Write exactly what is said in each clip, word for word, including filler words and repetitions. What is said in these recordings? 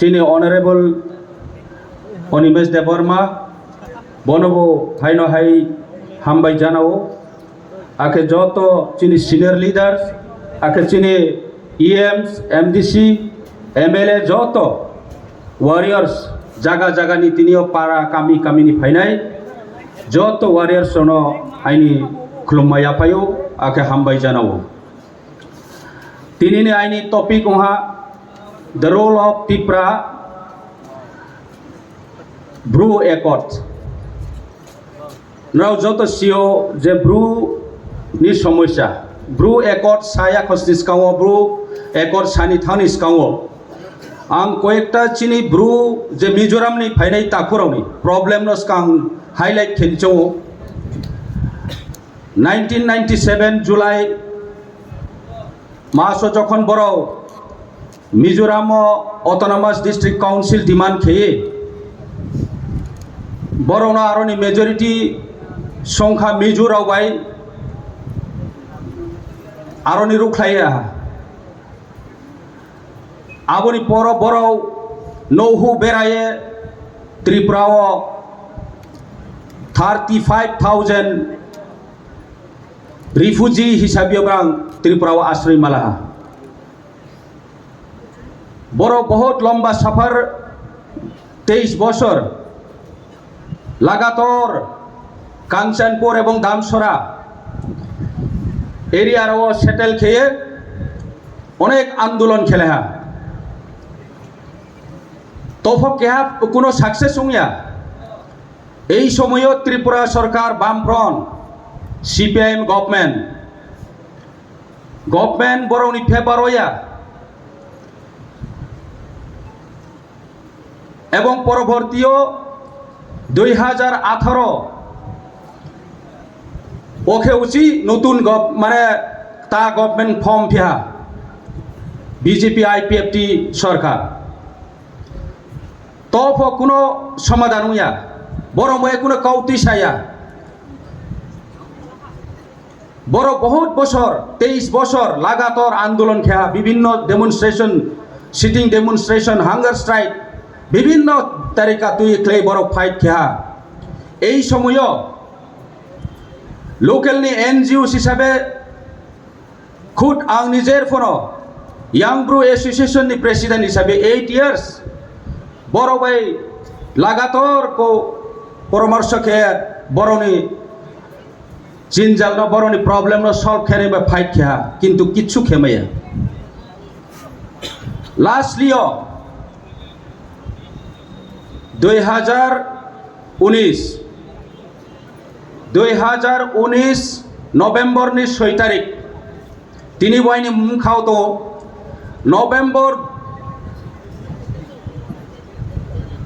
chini Honorable Animesh Debbarma, bonobo haino hai hambai janao. Akhe joto chini senior leaders, akhe chini E Ms, M D C, M L A joto warriors jaga jaga ni tinio para kami kami ni phainai joto warriors no aini khulumma yaphaio, akhe hambai janao. Tinini aini topic wngha the role of Tipra Bru Accord. Nrao joto sio je Bru ni somosya. Bru Accord saya khosni skango, Bru Accord sani thani skango. Ang koyekta chini Bru je Mizoram ni phainai takhurao ni problem no skang highlight khenchongo. Nineteen ninety-seven July maso jokhon borok Mizoram o Autonomous District Council demand kheye, borokno aroni majority songkha Mizo rok bai aroni rukhlaiya. Aboni poro borok nouhu beraye Tripura o thirty five thousand refugee hisabe borang Tripura o asroi malaha. Borok bahut lomba safar, teis bosor lagator Kanchanpur ebong Damsora area o settle kheye onek andolon kheleha. Topho keha kuno success wngya. Ei somoyo Tripura sorkar Bamfront, C P I M government, government borokni favour o ya. Ebong porobortio dui hajar atharo o khe uchi nutun gov-, mane ta government form phiha B J P I P F T sorkar. Topho kuno somadan wngya, borok bai kuno kautwi saya. Borok bahut bosor, teis bosor lagator andolon kheha, bibhinno demonstration, sitting demonstration, hunger strike, bibhinno tarika twi khlai borok fight kheha. Ei somoyo local ni N G O hisabe khud ang nijer phono Young Bru Association ni president hisabe eight years borok bai lagator ko poramorsho khe borokni jinjalno, borokni problemno solve khenai bai fight kheha, kintu kichu khemaya. Lastly o dui hajar unis, dui hajar unis November ni soi tarik, tini waini mungkhao to November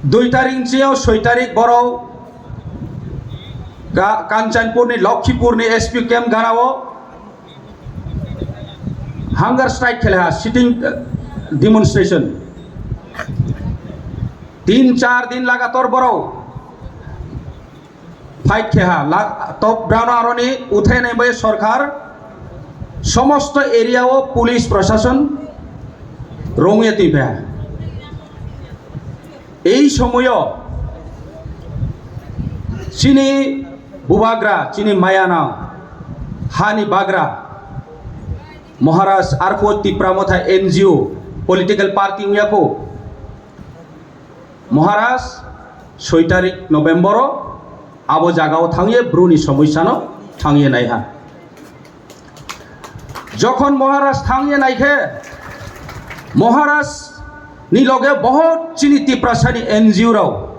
dui tarik ni soi tarik borok Ka-, Kanchanpur ni Lokhipur ni S P camp ganao hunger strike kheleha, sitting, uh, demonstration. Tin char din lagator borok fight kheha, la-, top down aroni uthai nai bai sorkar somosto area o police proshashon rongye twi pha. Ei somoyo chini bubagra, chini mayana hani bagra Maharaj arphuh Tipra Motha N G O political party wngya kho. Maharaj soi tarik November o abo jagao thangye Bru ni somosya no thangye naiha. Jokhon Maharaj thangye naikhe, Maharaj ni loge bahut chini Tiprasa ni N G O rok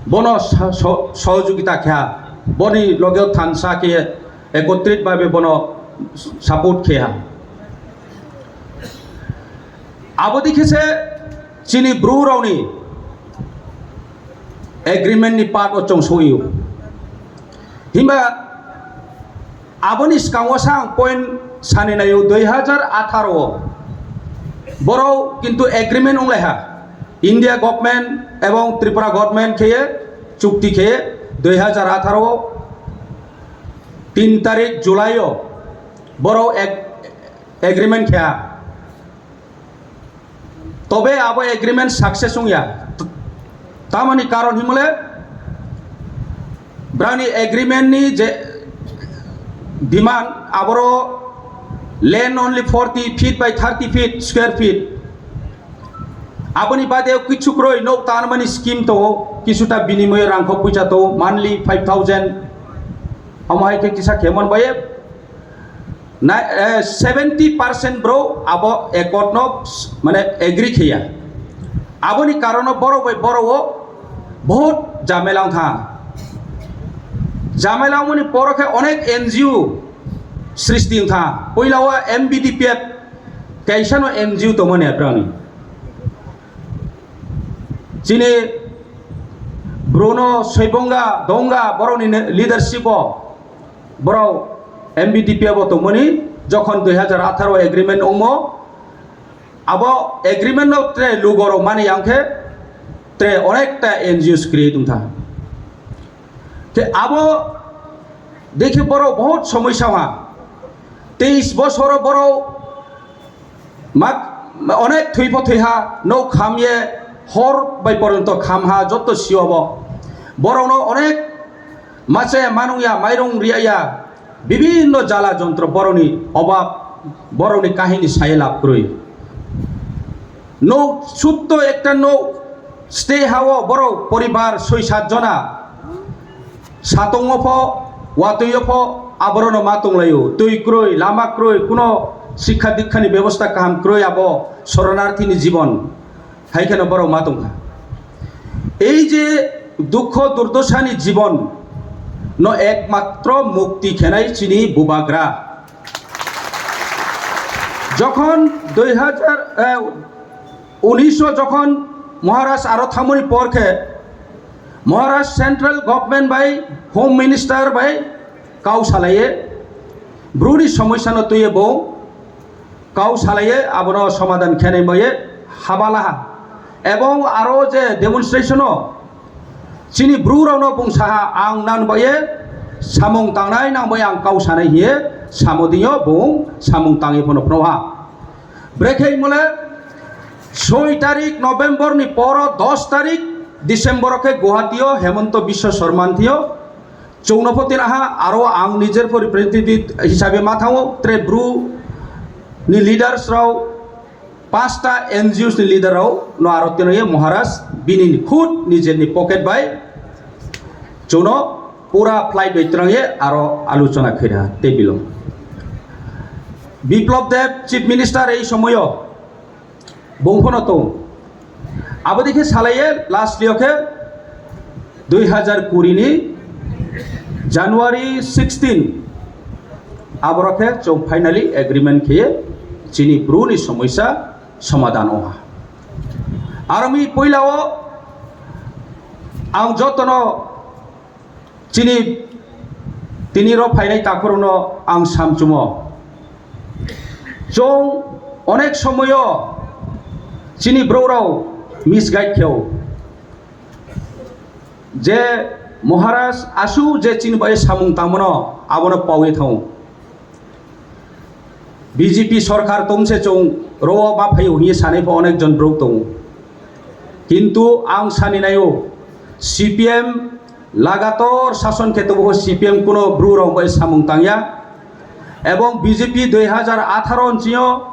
bono sa-, so-, sohojogita kheha, boni loge thansa khe ekotrit bhabe bono support kheha. Abo dikhe se chini Bru rokni agreement ni part o chong sogio. Himba aboni swkango sa ang point sani naio, dui hajar atharo o borok kintu agreement onglaiha, India government ebong Tripura government kheye chukti kheye dui hajar atharo o tin tarik July o borok ag-, agreement kheha. Tobe abo agreement success wngya. Tamoni karon himole brani agreement ni je demand aboro land only forty feet by thirty feet square feet. Aboni bade kichu kroi nok tanmani scheme tongo, kisuta binimoyo rangkho puisa tongo, monthly five thousand. Amo hai khe kisa khemon baye na, eh, seventy percent bro abo accord no, mane, agree khiya. Aboni karono borok bai borok o bahut jamela wngkha. Jamela wngmani poro khe onek N G O srishti wngkha. Puila o M B D P F kaisa no N G O tongmani abrani. Chini Bruno Soibonga Donga borokni ne-, leadership o borok M B D P F o tongmani, jokhon dui hazar atharo agreement ongmo, abo agreement no tre lugorok mani yang khe tre onekta N G Os create wngkha. Te abo dekhe borok bahut somoi saha. Teis bosoro borok mak-, onek thwi pho thwi ha, nok kham ye hor bai poronto kham ha, jotto sio bo. Borokno onek machaya manung ya, mairung riya ya, bibinno jala jontro borokni obab, borokni kahini saye lab kwrwi. Nok sutto ekta nok stay ha o borok poribar soi sat jona. Satongo pho, watwi o pho, aborokno ma tonglaio. Twi kwrwi, lama kwrwi, kuno sikha dikhani bebosta kaham kwrwi abo soronarthini jibon. Hai kheno borok ma tongkha. Ei je dukho durdosani jibon no ekmatro mukti khenai chini bubagra. Jokhon dui hazar, eh, unisho jokhon Maharaj aro thamoni por khe Maharaj central government bai, Home Minister bai kau salaye, Bruni somosya no twiye bo kau salaye abono somadan khenai baye habalaha. Ebong aro je demonstration o chini Bru rokno bung saha ang nan baye samung tangnai nang bai ang kau sanai hiye samodinyo bung samung tangye phono phnoha. Brekhe mole soi tarik November ni poro dos tarik December o khe Guwahati o Hemonto Biswa Sarma thio. Chwngno pho tinaha aro ang nijer pho representative hisabe ma thango, tre Bru ni leaders rok, pasta N G Os ni leader rok no aro tinoye Maharaj bini khud nijer ni pocket bai chwngno pura flight bai twrangye aro aluchona khaira table o. Biplab Deb Chief Minister ei somoyo bung phano tong. Abo dikhe salaye last liyo khe dui hazar kuri ni January sixteen aboro khe chwng finally agreement kheye chini Bru ni somosya somadan ongha. Aro mi puila o ang jotono chini tini rok phainai takhorokno ang samchumo. Chwng onek somoyo chini borok rok misguide kheo. Je Maharaj asu je chini bai samung tangmano abono pawi thango. B J P sorkar tongse chwng ro ma phaio hinwi sanai pho onek jon borok tongo. Kintu ang sani naio, C P M lagator sason khe tongbo C P M kuno Bru rok bai samung tangya. Ebong B J P dui hazar atharo nchio,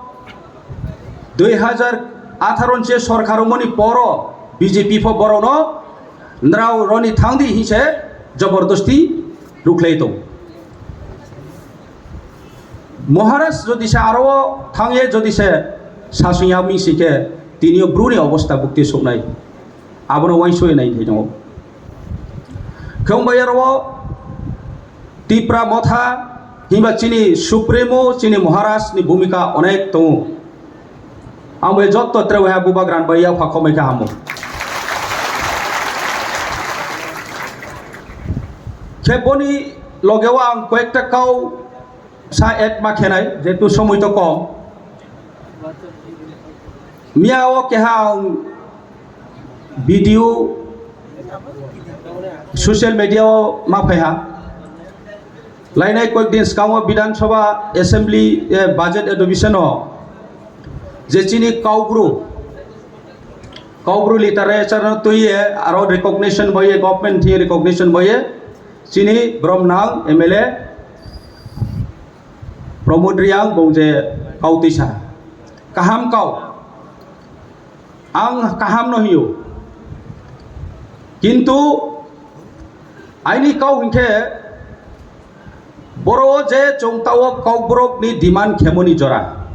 dui hazar atharo nchio sorkar moni poro B J P pho borokno nrao roni thangdi hinse jobordosti rukhlai tong. Maharaj jodi se aro thangye jodi se sasung ya ming si khe tini o Bru ni obosta bukti suknai. Abono uansoi nai thai tongo. Khwng bai aro Tipra Motha himba chini Supremo, chini Maharaj ni bhumika onek tongo. Ang bai jotto trewe ha bubagra bai ya pha khomai kha hamo. Khe boni logeo ang koyekta kau sa add ma khenai, jehetu somoi to kom. Miya o keha ang video social media o ma phaiha. Lainai koyek din swkango Bidhan Sabha Assembly, eh, budget adoption o je chini Kaubru Kaubru literature no twi ye aro recognition bo ye, government thwi recognition bo ye, chini brom nang M L A Pramod Reang bong je kau tisa. Kaham kau. Ang kaham no hiyo. Kintu aini kau hinkhe boro je chwng tao Kokborok ni demand khemoni jora.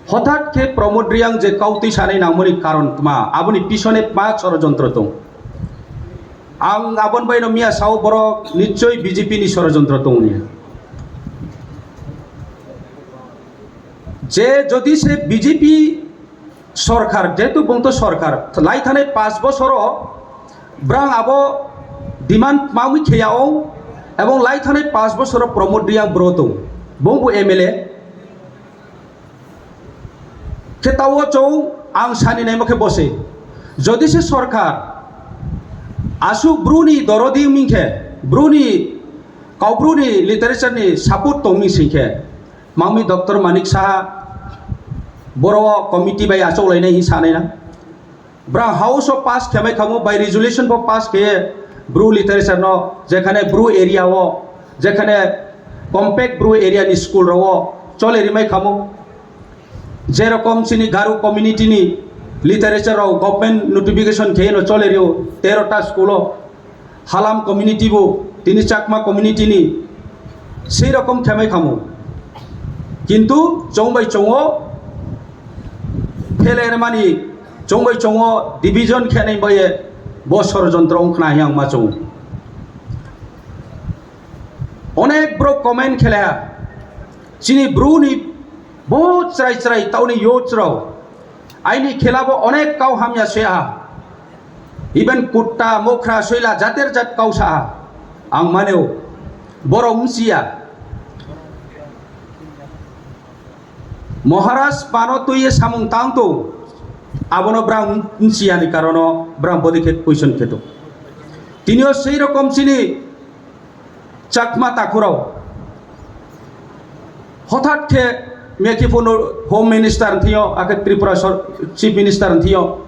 Hothat khe Pramod Reang je kau twi sanai nangmani karon tma, aboni pisone tma sorojontro tong. Ang abon bai no miya sao borok nichoi B J P ni sorojontro tong ni. Je jodi se B J P sorkar, jehetu bongto sorkar, lai thanai paanch bosoro brang abo demand mangwi kheyao, ebong lai thanai paanch bosoro Pramod Reang bro tong, bongbo M L A. Khe tao chwng ang sani naima khe bose. Jodi se sorkar aswk bruni dorodi wngkhe, bruni Kokborok ni literature ni support tongmi singkhe, Mangmi Doctor Manik Saha boro committee bai achuk lainai hin sanai na. Bra house o pass khe mai khamu, by resolution bo pass khe Bru literature no, jekhane Bru area o, jekhane compact Bru area ni school rok o chole rimai khamu. Jerokom chini Garo community ni literature rok government notification khe no chole rio tero ta school o. Halam community bo tini Chakma community ni sei rokom khe mai khamu. Kintu chong bai chongo phele mani, chong bai chongo division khe nai bai bo sorojontro wng khna yang ma chong. Onek bro comment khele ha. Chini Bru ni bo chrai chrai tauni yo chro. Aini khela bo onek kau hamya se ha. Even kutta, mokra, soila, jater jat kau sa ha. Ang maneo. Borok wngsiya. Maharaj pano tuiye samung tang to. Abono brang wngsiya ni karono brang bodi khe question kheto. Tinio sei rokom chini Chakma takhurok hothat khe mekhe phano Home Minister thio, akhe Tripura sor-, Chief Minister thio,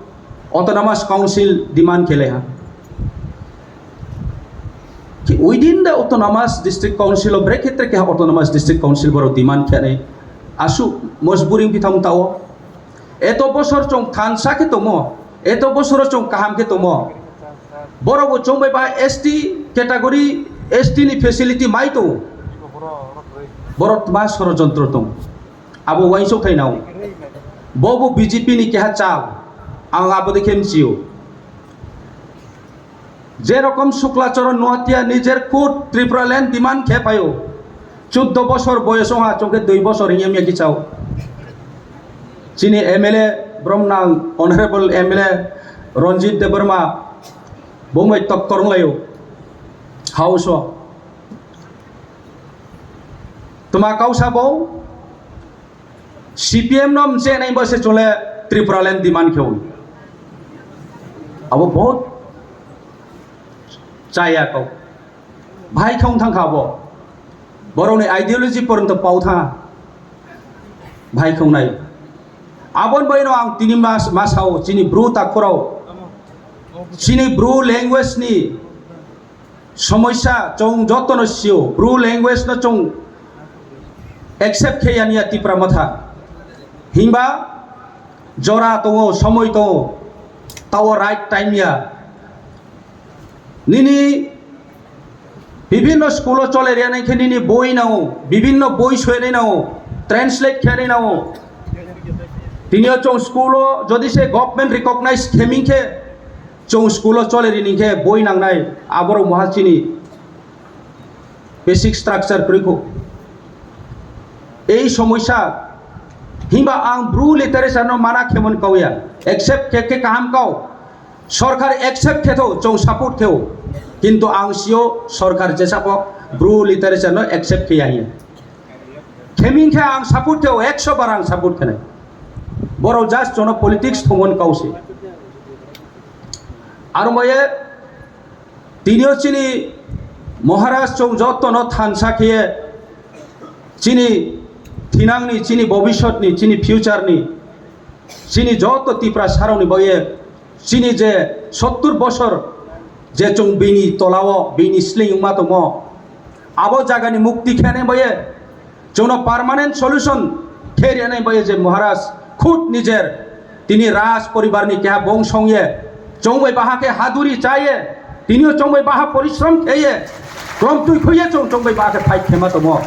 Autonomous Council demand khele ha. Ki within the Autonomous District Council of brekhe trekhe Autonomous District Council borok demand khene asu mojburi bithang tao. Eto bosor chong thansa khe tomo, eto bosoro chong kaham khe tomo. Borok bo chong bai ba S T category, S T ni facility mai to. Borok ma sorojontro tong. Abo waisok thai nao. Bo bo B J P ni keha chal. Ang abo de khem sio. Jerokom Sukla Charan Noatia nijer khud Tripura land demand khe phaio. Chuddo bosor boyos wngha, chongkhe dui bosor hingye mya kichao. Chini M L A bromnang Honorable M L A Ranjit Debbarma bongbai tokkor wnglaio house o. Tuma kausa bo C P M no mche nai bo se chole Tripura land demand khe. Abo bahut chaya kau. Bhai khong thang kha bo. Borok ni ideology poronto pau tha. Bhai khong nai. Abon bai no ang tini mas, masao chini Bru takhurao. Chini Bru language ni somosya chong joto no sio. Bru language no chong accept khe ya niya Tipra Motha. Himba jora tongo, somoi tongo. Tao right time ya. Nini bibhinno school o chole riya nai khe nini boi nango, bibhinno boi soinai nango, translate khe nai nango. Tini o chong school o jodi se government recognize kheming khe chong school o chole rini khe boi nangnai, aborok moha chini basic structure kwrwi kho. Ei somosya himba ang Bru literature no mana khemon kauya, accept khe khe kaham kau. Sorkar accept khe tho, chong support khe o. Kintu ang sio sorkar jesa bo Bru literature no accept khe ya hiya. Kheming khe ang support khe o, ekso bar ang support khe nai. Borok just jono politics thongmon kau se. Aro moye tinio chini Maharaj chong joto no thansa khe chini thinang ni, chini bobisot ni, chini future ni Chini joto Tiprasarokni bagwi chini je sottur bosor je chwng bini tolao bini sleing wngma tongo, abo jagani mukti khenai bagwi chwngno permanent solution khe rwnai bagwi je Maharaj khud nijer tini Raj poribarni keha bongso wngye chwng bai baha khe haduri chaye, tinio chwng bai baha porishrom kheye, klomtwi khwye chwng chwng bai baha khe fight khema tongo.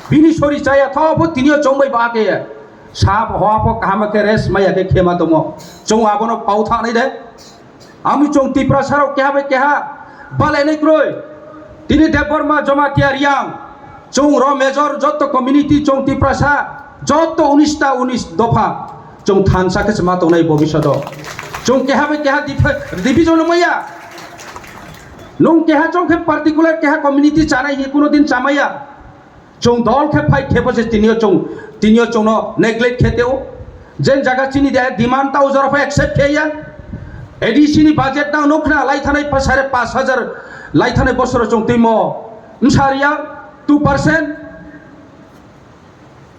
Bini sori chaya tho bo tinio chwng bai baha khe sap hoa pho kaham khe rest maya khe khema tongo. Chwng abono pau thanai de. Ami chwng Tiprasarok keha bai keha balainai kroi. Tini Debbarma Jamatia Riang chwng ro major joto community chwng Tiprasa joto unis ta unis dopha chwng thansa khe ma tongnai bobishoto. Chwng keha bai keha dip-, division maya. Nung keha chwng khe particular keha community chanai hi kuno din chamaya. Chwng dol khe fight khe bo se tinio chwng, tinio chwngno neglect khe teo. Jen jaga chini de demand ta ujor pha accept khe ya. A D C ni budget nang nukna lai thanai pa sare pash hajar lai thanai bosoro chwng timo msar ya two percent,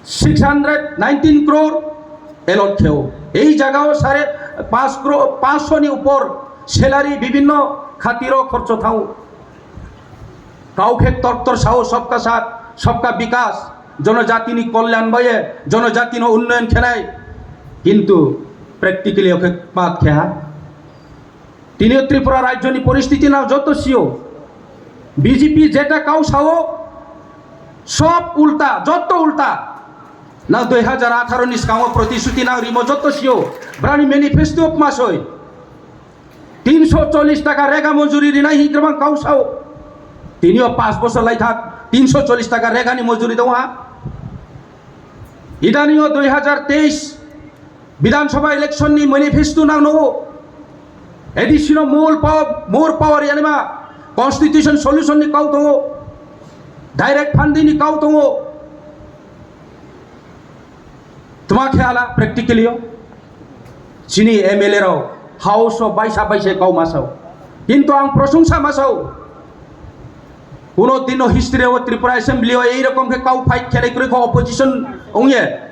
six hundred nineteen crore allot kheo. Ei jagao sare pash crore, pash ni upor salary bibhinno khatiro khorcho thao. Kau khe tor tor sao sabka saath, sabka bikas, jonojatini kolyan baye, jonojatino unnoyon khenai. Kintu practically okhe pat kheha. Tinio Tripura rajyoni poristiti nang joto sio. B J P jeta kau sao, sob ulta, joto ulta. Nang dui hajar atharo ni skango protisuti nang rimo joto sio. Brani manifesto masoi. Tinso chollis taka rega mojuri rinai hi kwbang kau sao. Tinio pash bosor lai thak, tinso chollis taka rega ni mojuri dong ha. Idanio dui hajar teis Bidhan Sabha election ni manifesto nang no. A D C no more power, more power yanima, constitution solution ni kau tongo. Direct funding ni kau tongo. Tma khe ala practically o. Chini M L A rok house o baisa baisa kau masao. Kintu ang prosongsa masao. Kuno dino history o Tripura Assembly o ei rokom khe kau fight khelai kwrwi kho opposition ongye.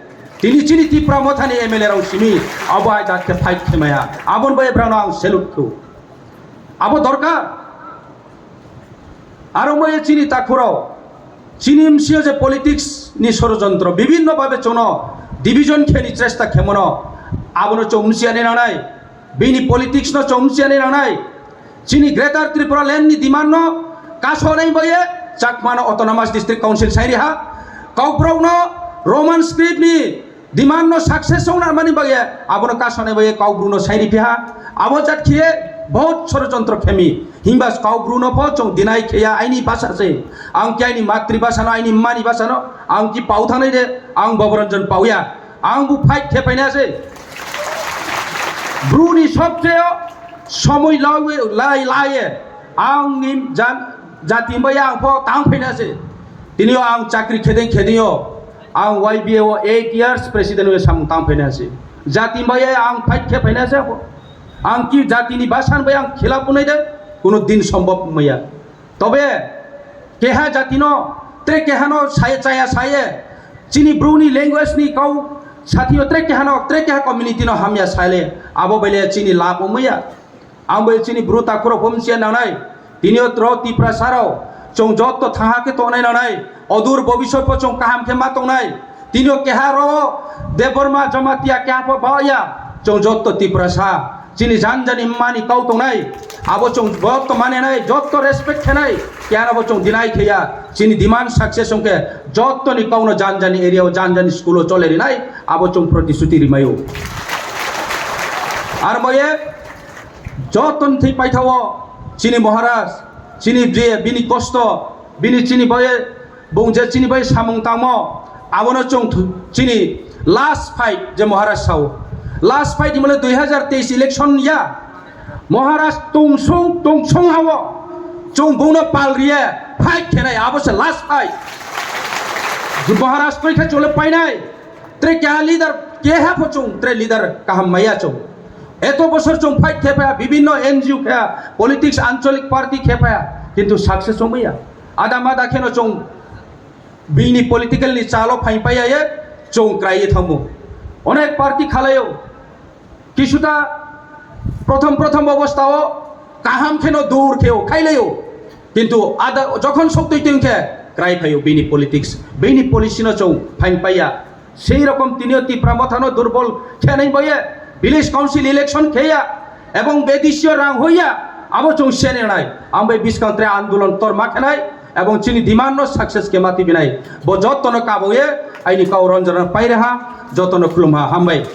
Tini chini Tipra Mothani M L A rok simi abo ai dak khe fight khemaya. Abon bai brano ang salute kho. Abo dorkar. Aro moye chini takhurao, chini M C O je politics ni sorojontro, bibhinno bhabe chono division kheni chesta khemono, abono chomsiani nanai, bini politics no chomsiani nanai, chini Greater Tripura Land ni demand no kasonai boye, Chakmano Autonomous District Council sairi ha, Kokborok no Roman script ni demand no success ong narmani bagwi abono kasonai bagwi Kokborok no sairi piha. Abo jat khiye bahut sorojontro khemi. Himba Kokborok no pho chwng deny khiya aini basa se. Ang khe aini matri basa no, aini mani basa no, ang ki pau thanai de, ang Bhabaranjan pauya. Ang bu fight khe paina se. Bru ni sobse somoi lawi, lai, laye. Ang ni jan, jati maya ang pho tang paina se. Tinio ang chakri khedeng khedeng yo. Ang Y B A o eight years president we samung tang phaina se. Jati bai ang fight khe phaina se. Ang ki jati ni basan bai ang khilap unai de, kuno din sombhob maya. Tobe keha jati no, tre keha no saye chaya saye. Chini bru ni language ni kau satio tre keha no, tre keha community no hamya sale. Abo bele chini lab maya. Ang bai chini bru takhurok pho msia nangnai. Tinio tro Tiprasa rok chwng joto thaha khe tongnai nangnai. Odur bobisot pho chwng kaham khe ma tongnai. Tinio keha ro Debbarma Jamatia keha pho baya. Chwng joto Tiprasa chini janjani mani kau tongnai. Abo chwng joto manenai, joto respect khenai. Keha abo chwng deny kheya. Chini demand success ongkhe joto ni kau no janjani area o janjani school o chole rinai. Abo chwng protisuti rimaio. Ar moye Joton thwi paithao chini Maharaj, chini je bini kosto, bini chini bai, bung je chini bai samung tangmo, abono chwng thu-, chini last fight je Maharaj sao. Last fight himle dui hajar teis election ya. Maharaj tungsung, tungsung hao. Chwng bungno pal riye fight khenai, abo se last fight. Maharaj koi khe chole painai. Tre keha leader, keha pho chwng, tre leader kaham maya chwng. Eto bosor chwng fight khe pha, bibhinno N G O khe, politics, ancholik party khe pha, kintu success chwng maya. Ada mada kheno chwng bini political ni chalo phai paya ye, chwng krai ye thango. Onek party khalaio, Kisuta prothom prothom obostha o kaham kheno dur kheo khailaio, kintu ada jokhon soktwi twi khe krai phaio bini politics, bini policy no chwng phain paiya. Sei rokom tinio Tipra Motha no durbol khenai boye village council election kheya ebong bedisio rang hoya, abo chwng senenai ambai biskang tre andolon torma khenai ebong chini demand no success khe mati binai. Bo jotono kaboye aini kau ronjana pairaha, jotono khulumha, hambai.